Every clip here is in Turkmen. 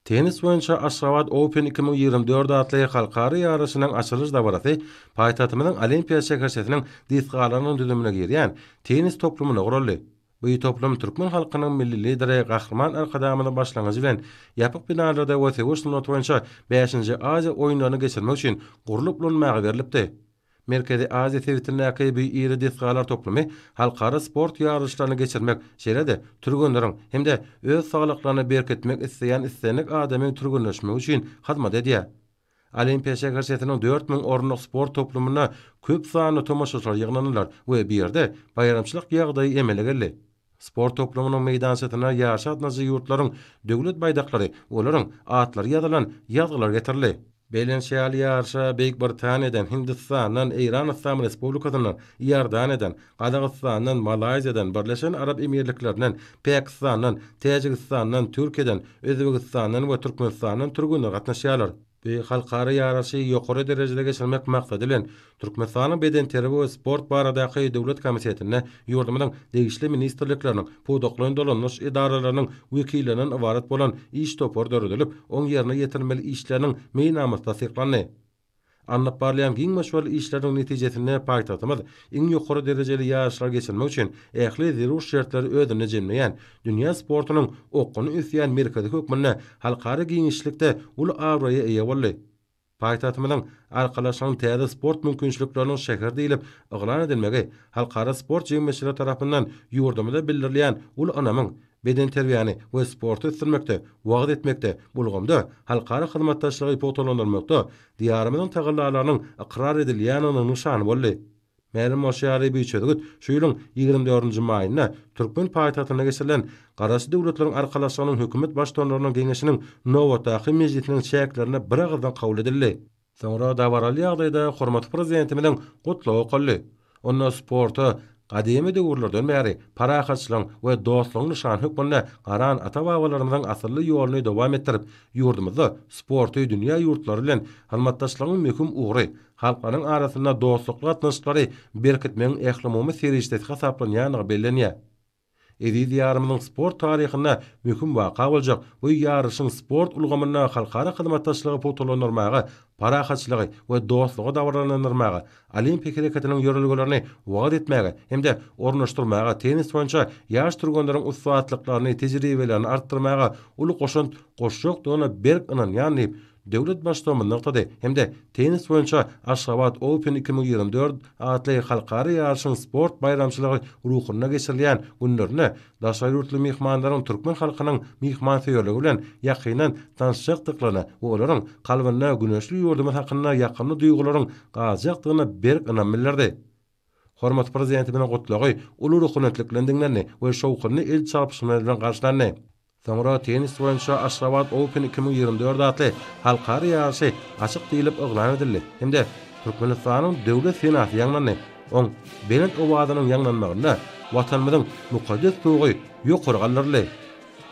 Tennis boýunça Aşgabat Open 2024 atly halkara ýaryşynyň açylyş dabarasy paýtagtymyzyň Olimpiýa şäherçesiniň desgalarynyň düzümine girýän tennis toplumynda guraldy. Bu toplum türkmen halkynyň Milli Lideri Gahryman Arkadagymyzyň başlangyjy bilen ýapyk binalarda we söweş sungaty boýunça bäşinji Aziýa oýunlaryny geçirmek üçin gurlup ulanmaga berlipdi. Merkezi Aziýa sebitindäki bu iri desgalar toplumy halkara sport ýaryşlaryny geçirmek, şeýle-de türgenleriň hem-de öz saglyklaryny berkitmek isleýän islendik adamyň türgenleşmegi üçin hyzmat edýär. Olimpiýa şäherçesiniň 4000 orunlyk sport toplumynda köp sanly tomaşaçylar ýygnandylar we bu ýerde baýramçylyk ýagdaýy emele geldi. Sport toplumynyň meýdançasyna ýaryşa gatnaşyjy ýurtlaryň döwlet baýdaklary, olaryň atlary ýazylan ýazgylar getirildi. Bellenişi ýaly, ýaryşa Beýik Britaniýadan, Hindistandan, Eýran Yslam Respublikasyndan, Iordaniýadan, Gazagystandan, Malaýziýadan, Birleşen Arap Emirliklerinden, Pakistandan, Täjigistandan, Türkiýeden, Özbegistandan we Türkmenistandan türgenler gatnaşýarlar. Bu halkara ýaryşy ýokary derejede geçirmek maksady bilen, Türkmenistanyň Bedenterbiýe we sport baradaky döwlet komitetinde ýurdumyzyň degişli ministrlikleriniň, pudaklaýyn dolandyryş edaralarynyň wekillerinden ybarat bolan iş topary döredilip, oň ýerine ýetirmeli işleriniň meýilnamasy tassyklandy. Alnyp barylýan giň möçberli işleriň netijesinde paýtagtymyz iň ýokary derejeli ýaryşlary geçirmek üçin ähli zerur şertleri özünde jemleýän, dünýä sportunyň okgunly ösýän merkezi hökmünde halkara giňişlikde uly abraýa eýe boldy. Paýtagtymyzyň Arkalaşygyň täze sport mümkinçilikleriniň şäheri diýlip yglan edilmegi halkara sport jemgyýetçiligi tarapyndan ýurdumyza bildirilýän uly ynamyň, bedenterbiýäni we sporty ösdürmekde, wagyz etmekde, bu ulgamda halkara hyzmatdaşlygy pugtalandyrmakda Diýarymyzyň tagallalarynyň ykrar edilýändiginiň nyşany boldy. Mälim bolşy ýaly, bu çözgüt şu ýylyň 24-nji maýynda türkmen paýtagtynda geçirilen Garaşsyz Döwletleriň Arkalaşygynyň Hökümet Baştutanlarynyň Geňeşiniň nobatdaky mejlisiniň çäklerinde biragyzdan kabul edildi. Soňra dabaraly ýagdaýda hormatly Prezidentimiziň Gutlagy okaldy. Onda sporta gadymy döwürlerden bäri parahatçylygyň we dostlugyň nyşany hökmünde garan ata-babalarymyzyň asylly ýoluny dowam etdirip, ýurdumyzda sporty dünýä ýurtlary bilen hyzmatdaşlygyň möhüm ugry, halklaryň arasynda dostlukly gatnaşyklary berkitmegiň ählumumy serişdesi hasaplanýandygy bellenýär. Eziz Diýarymyzyň sport taryhynda möhüm waka boljak bu ýaryşyň sport ulgamynda halkara hyzmatdaşlygy pugtalandyrmaga, parahatçylygy we dostlugy dabaralandyrmaga, olimpiýa hereketiniň ýörelgelerini wagyz etmäge hem-de ornaşdyrmaga, tennis boýunça ýaş türgenleriň ussatlyklaryny, tejribelerini artdyrmaga uly goşant goşjakdygyna berk ynanýan diýip, Döwlet Baştutanymyz nygtady hem-de tennis boýunça Aşgabat Open 2024 atly halkara ýaryşyň sport baýramçylygy ruhunda geçirilýän günlerinde daşary ýurtly myhmanlaryň türkmen halkynyň myhmansöýerligi bilen ýakyndan tanyşjakdyklaryna we olaryň kalbynda güneşli ýurdumyz hakynda ýakymly duýgularyň galjakdygyna berk ynam bildirdi. Hormatly Prezidentimiziň Gutlagy uly ruhubelentlik bilen diňlendi we şowhunly el çarpyşmalar bilen garşylandy. Soňra tennis boýunça Aşgabat Open 2024 atly halkara ýaryşy açyk diýlip yglan edildi hem-de Türkmenistanyň Döwlet senasy ýaňlandy. Oň belent owazynyň ýaňlanmagynda Watanymyzyň mukaddes Tugy ýokary galdyryldy.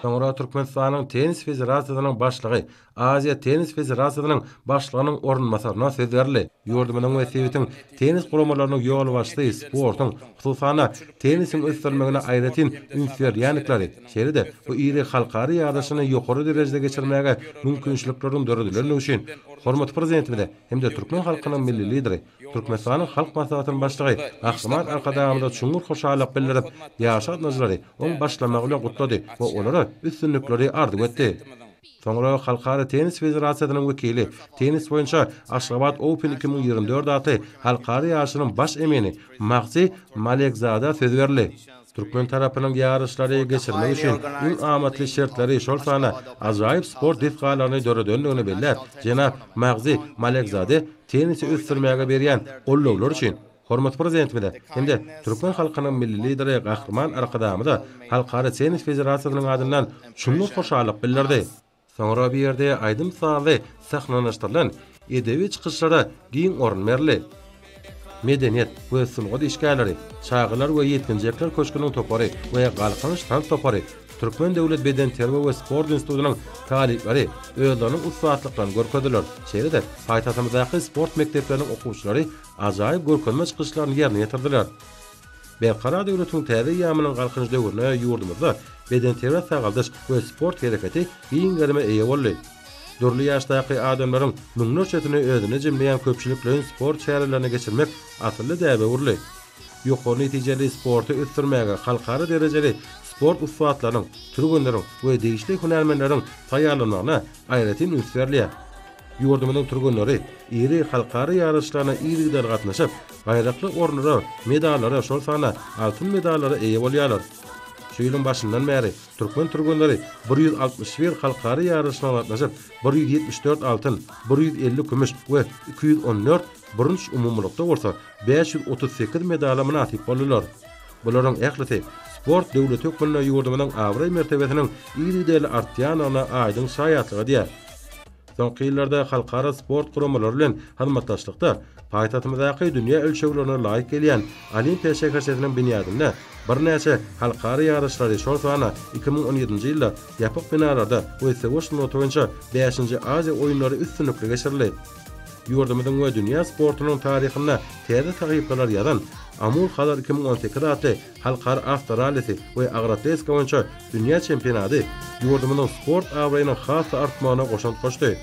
Soňra Türkmenistanyň Tennis federasiýasynyň başlygy Aziýa tennis federasiýasynyň başlygynyň orunbasaryna söz berildi. Ýurdumyzyň we sebitiň tennis guramalarynyň ýolbaşçysy sportuň, hususan-da, tennisiň ösdürilmegine aýratyn üns berýändikleri, şeýle-de bu iri halkara ýaryşyny ýokary derejede geçirmäge mümkinçilikleriň döredilendigi üçin hormatly Prezidentimize hem-de türkmen halkynyň Milli Lideri, Türkmenistanyň Halk Maslahatynyň Başlygy Gahryman Arkadagymyza çuňňur hoşallyk bildirip, ýaryşa gatnaşyjylary oň başlamagy bilen gutlady we olara üstünlikleri arzuw etdi. Soňra Halkara tennis federasiýasynyň wekili, tennis boýunça Aşgabat Open 2024 atly halkara ýaryşynyň baş emini Mahdi Malekzada söz berildi. Türkmen tarapynyň ýaryşlary geçirmek üçin iň amatly şertleri, şol sanda ajaýyp sport desgalaryny döredendigini belläp, jenap Mahdi Malekzade tennisi ösdürmäge berýän gollawlary üçin Hormatly Prezidentimize hem-de türkmen halkynyň Milli Lideri Gahryman Arkadagymyza Halkara tennis federasiýasynyň adyndan çuňňur hoşallyk bildirdi. Soňra bu ýerde aýdym-sazly sahnalaşdyrylan edebi çykyşlara giň orun berildi. Medeniýet we sungat işgärleri, Çagalar we ýetginjekler köşgüniň topary we Galkynyş tans topary, Türkmen döwlet bedenterbiýe we sport institutynyň talyplary özleriniň ussatlyklaryny görkezdiler. Şeýle-de, paýtagtymyzdaky sport mekdepleriniň okuwçylary ajaýyp görkezme çykyşlaryny ýerine ýetirdiler. Berkarar döwletiň täze eýýamynyň Galkynyş döwründe ýurdumyzda bedenterbiýe-sagaldyş we sport hereketi giň gerime eýe boldy. Dürli ýaşdaky adamlaryň müňlerçesini özünde jemleýän köpçülikleýin sport çärelerini geçirmek asylly däbe öwrüldi. Ýokary netijeli sporty ösdürmäge halkara derejeli sport ussatlarynyň, türgenleriň we degişli hünärmenleriň taýýarlanmagyna aýratyn üns berilýär. Ýurdumyzyň türgenleri iri halkara ýaryşlaryna yzygiderli gatnaşyp, baýrakly orunlara, medallara, şol sanda altyn medallara eýe bolýarlar. Şu ýylyň başyndan bäri türkmen türgenleri 161 halkara ýaryşyna gatnaşyp, 174 altyn, 150 kümüş we 214 bürünç, umumylykda bolsa 538 medala mynasyp boldular. Bularyň ählisi sport döwleti hökmünde ýurdumyzyň abraý-mertebesiniň yzygiderli artýandygyna aýdyň şaýatlyk edýär. Soňky ýyllarda halkara sport guramalary bilen hyzmatdaşlykda paýtagtymyzdaky dünýä ölçeglerine laýyk gelýän Olimpiýa şäherçesiniň binýadynda birnäçe halkara ýaryşlary, şol sanda 2017-nji ýylda ýapyk binalarda we söweş sungaty boýunça bäşinji Aziýa oýunlary üstünlikli geçirildi. Ýurdumyzyň we dünýä sportunyň taryhynda täze sahypalar ýazan Amul Hazar 2018 atly halkara awtorallisi we agyr atletika boýunça dünýä çempionady ýurdumyzyň sport abraýynyň has-da artmagyna goşant goşdy.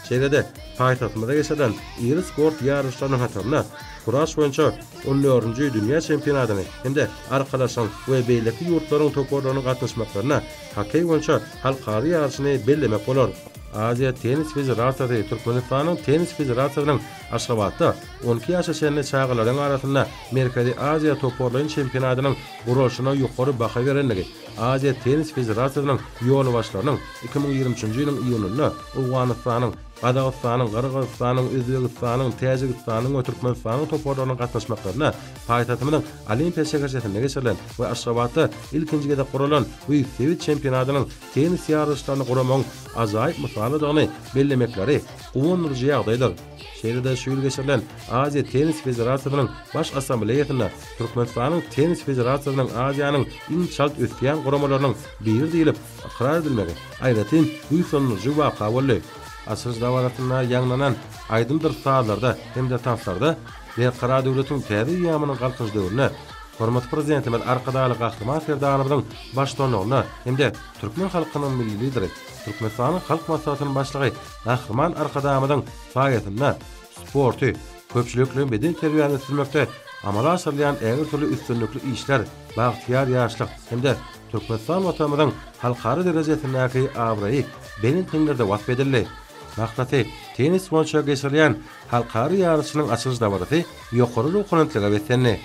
Şeýle-de, paýtagtymyzda geçirilen iri sport ýaryşlarynyň hatarynda kuraş boýunça on dördünji dünýä çempionatyny hem-de Arkalaşygyň we beýleki ýurtlaryň toparlarynyň gatnaşmaklarynda hokkeý boýunça halkara ýaryşyny bellemek bolar. Aziýa tennis federasiýasy Türkmenistanyň Tennis federasiýasynyň Aşgabatda on iki ýaşa çenli çagalaryň arasynda Merkezi Aziýa toparlaýyn çempionatynyň guralyşyna ýokary baha berendigi, Aziýa tennis federasiýasynyň ýolbaşçylarynyň 2023-nji ýylyň iýunynda Owganystanyň, Gazagystanyň, Gyrgyzystanyň, Özbegistanyň, Täjigistanyň we Türkmenistanyň toparlarynyň gatnaşmaklarynda paýtagtymyzyň Olimpiýa şäherçesinde geçirilen we Aşgabatda ilkinji gezek guralan bu sebit çempionatynyň tennis ýaryşlaryny guramagyň ajaýyp mysalydygyny bellemekleri guwandyryjy ýagdaýdyr. Şeýle-de şu ýyl geçirilen Aziýa tennis federasiýasynyň Baş Assambleýasynda Türkmenistanyň Tennis federasiýasynyň Aziýanyň iň çalt ösýän guramalarynyň biri diýlip ykrar edilmegi aýratyn buýsandyryjy waka boldy. Açylyş dabarasynda ýaňlanan aýdymdyr sazlarda hem-de tanslarda Berkarar döwletiň täze eýýamynyň Galkynyş döwründe hormatly Prezidentimiz Arkadagly Gahryman Serdarymyzyň baştutanlygynda hem-de türkmen halkynyň Milli Lideri, Türkmenistanyň Halk Maslahatynyň Başlygy Gahryman Arkadagymyzyň saýasynda sporty, köpçülikleýin bedenterbiýäni ösdürmekde amala aşyrylýan ägirt uly üstünlikli işler bagtyýar ýaşlyk hem-de Türkmenistan Watanymyzyň halkara derejesindäki abraýy belent heňlerde wasp edildi. Mahlasy, tennis boýunça geçirilýän halkara ýaryşynyň açylyş dabarasy ýokary ruhubelentlige beslendi.